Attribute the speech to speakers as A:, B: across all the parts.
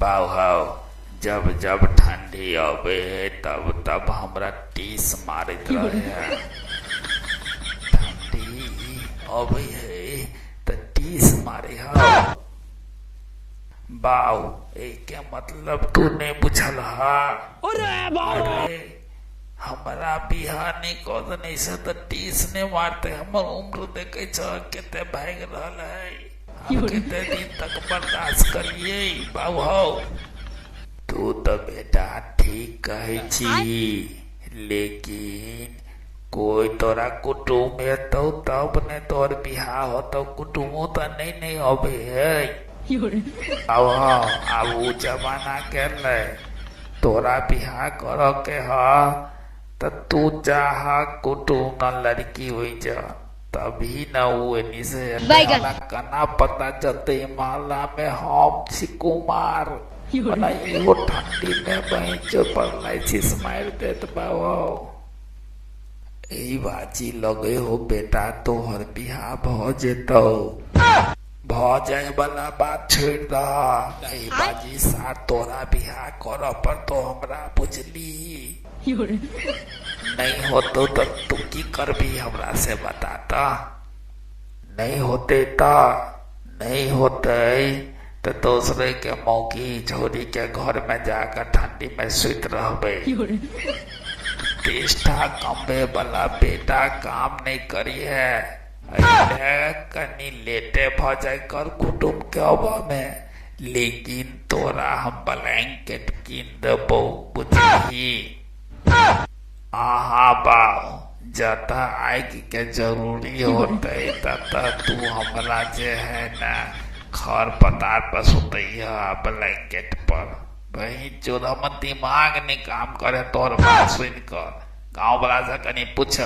A: बाऊ हौ, जब जब ठंडी आवे है तब तब हमरा टीस मारैत रहे है। ठंडी आवे है त टीस मारे है। बाऊ एके मतलब तू नहीं बुझल हा। अरे हमरा बियाह नहीं कऽ देने से त टीस नहीं मारते। हमर उम्र देखे छ कते भागि रहल है, हम कते दिन तक बर्दाश्त करिए। बाऊ हौ, तू तो बेटा ठीक कहै छी, लेकिन कोई तोरा कुटुम्ब हेतौ तब ने तोहर बियाह होतौ। कुटुम्बो तऽ नहीं नहीं अबे है। आब आब उ जमाना गेलै, तोरा बियाह करऽ के ह त तू चाह कुटुम्ब न लड़की होइ जा तभी न उ एनी से
B: बैगन।
A: हमरा केना पता चलतै मोहल्ला में हम छी कुमार। ओना इहो ठंडी में बहिन परलाइसिस मारि देत। बाबा ई बाजी लगे हो बेटा तोहर बियाह भऽ जेतौ। भऽ जाय वाला बात छोड़ि दह। एहि बाजी सार तोरा बियाह करऽ पड़तौ हमरा, बुझली? नहीं होतौ तऽ तू की करबी हमरा से बता तऽ। नहीं होते तऽ नहीं होते तऽ दोसरे के मौगी छोरी के घर में जाकर ठंडी में सुति रहबै। प्रतिष्ठा कमबे वाला बेटा काम नहीं करी है। कनी लेटे भऽ जाय कर कुटुम्ब के अबऽ में, लेकिन तोरा हम ब्लैंकेट कीन देबौ, बुझली? आहा बाऊ, जतऽ आगि के जरूरी होतै ततऽ तू हमरा जे है न खर पतार पर सुतैह ब्लैंकेट पर। बहिन चोद हमर दिमाग नहीं काम करे तोहर बात सुनि कऽ। गाँव वाला से कनी पूछ,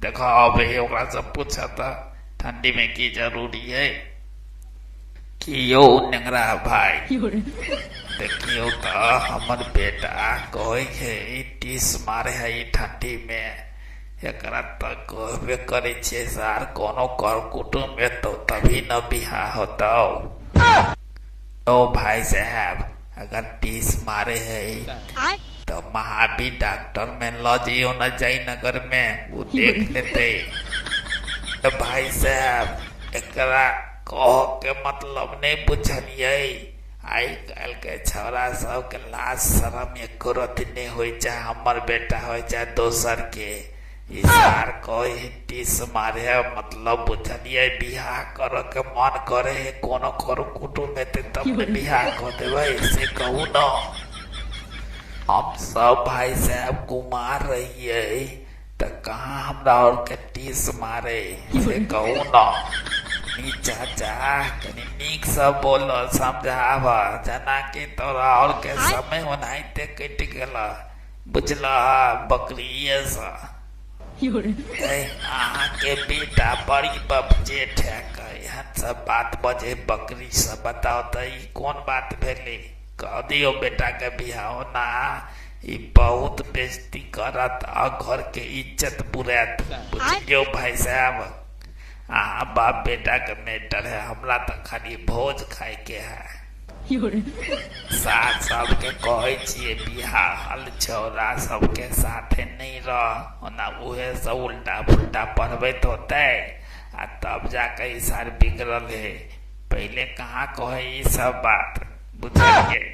A: देख अबे ओकरा से पूछ तऽ ठंडी में की जरूरी है। की यौ नेंगरा भाई, देखियौ तऽ हमर बेटा कहै है टीस मारे है ई ठंडी में। एकरा तऽ कहबे करै छियै सार कोनो कर कुटुम्ब एतौ तभी न बियाह होतौ। ओ भाई साहब, अगर टीस मारे है तऽ महावीर डॉक्टर में लऽ जइयौ न जयनगर में, ओ देख लेतै। भाई साहब एकरा कह के मतलब नहीं बुझलियै। आइ काल्हि के छौड़ा सबके लाज शरम एको रत्ती नहीं होइ, चाहे हमर बेटा होइ चाहे दोसर के। ई सार कहै है टीस मारे है, मतलब बुझलियै बियाह करऽ के मन करे है। कोनो कर कुटुम्ब हेतै तब ने बियाह कऽ देबै, से कहू न। हम सब भाई साहब कुमार रहियै तऽ कहाँ हमरा और के टीस मारे, से कहू न। नी चाचा कनी नीक से बोल समझाब, जेना कि तोरा और के समय ओनाहिते कटि गेल, बुझलह बकरिये से। अहाँके बेटा बड़ी बपजेठ है, एहन सब बात बजे बकरी से। बताओ तऽ ई कोन बात भेलै? कह दियौ बेटा के बियाह ना, ई बहुत बेइज्जती करत आ घर के इज्जत बुरात, बुझलियौ भाई साहब? अहाँ बाप बेटा के मैटर है, हमरा तऽ खाली भोज खाय के है। साथ सबके कहै छियै बियाहल छौड़ा सबके साथे नहीं रह, ओना उहे सब उल्टा पुल्टा पढ़बैत होतै आ तब जाके ई सार बिगड़ल है। पहिले कहाँ कहै ई सब बात, बुझलियै?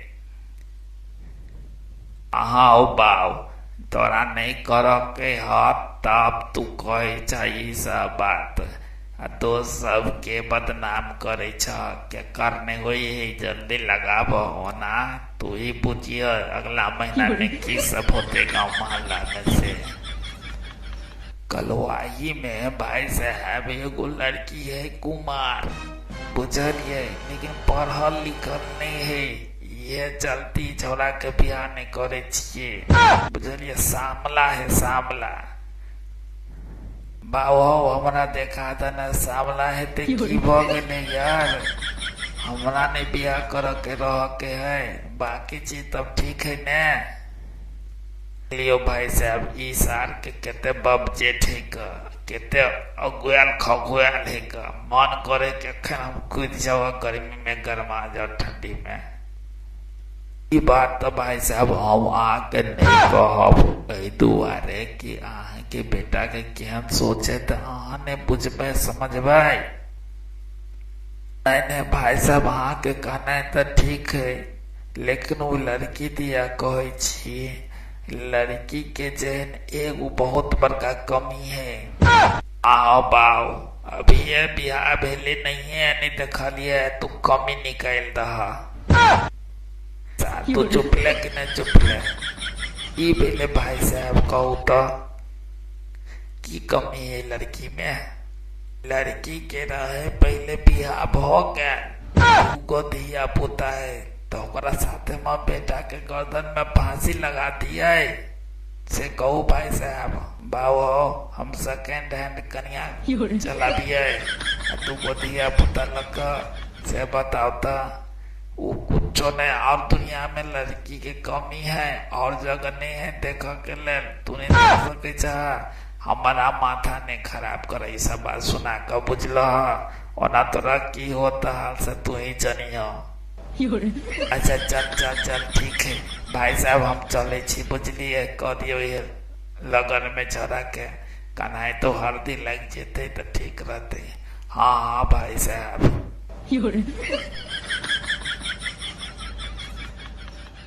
A: अहाँ ओ बाउ, तोरा नहीं करऽ के ह तब तू कहै छ ई सब बात आ दोस्त सबके बदनाम करै छ। केकर नहीं होइ है जल्दी लगाब, ओना तू ही बुझिय अगला महीना में की सब होते गाँव मोहल्ला में से। कलुआही में भाई साहब एगो लड़की है कुमार, बुझलियै? लेकिन पढ़ल लिखल नहीं है, ये चलती छौड़ा के बियाह नहीं करै छियै, बुझलियै? सामला है सामला। बाबू हमरा देखा त न सामला हेतै की भऽ गेलै यार? हमरा नहीं बियाह करऽ के रह के है, बाकी चीज तब ठीक है ने। लियो भाई साहब, ई सार के कते बब जेठ है क, कते अगुआल खगुआल है क, मन करे के अखन हम कूदि जाओ गर्मी में, गरमा जाओ ठंडी में। ई बात तऽ भाय साहब हम अहाँके नहि कहब, एहि दुआरे कि अहाँके बेटाके केहन सोच है तऽ अहाँ नहि बुझबै समझबै। नहीं नहीं भाई साहब, अहाँके कहनाइ तऽ ठीक है, लेकिन ओ लड़की दिया कहै छी, लड़की के जे एगो बहुत बड़का कमी है। आओ बाओ, अभी ये बियाह भेले नहीं है, नहीं देखलिए तू कमी निकाल दहा। तू चुपले कि नहीं चुपले? ई भेले भाई साहब कहू तो की कमी है लड़की में? लड़की के रहे पहले बियाह भ गेल, दूगो धिया पुता है, तो ओकरा साथे में बेटा के गर्दन में फांसी लगा दिया है। से कहू भाई साहब, बाबू हम सेकेंड हैंड कन्या चलाबिए, दूगो धिया पुता लग से बताओ तो वो कुछो नहीं। और दुनिया में लड़की के कमी है और जगह नहीं है देख के लेल, तू नहीं देख सके छा। हमारा माथा ने खराब करे सब बात सुना के, बुझल? ओना तोरा की होता हाल से तू ही जनियो। अच्छा चल चल चल, ठीक है भाई साहब, हम चले छी, बुझलिए? कह दियो लगन में छोड़ा के कन्हाई तो हल्दी लग जेते तो ठीक रहते। हाँ हाँ भाई साहब।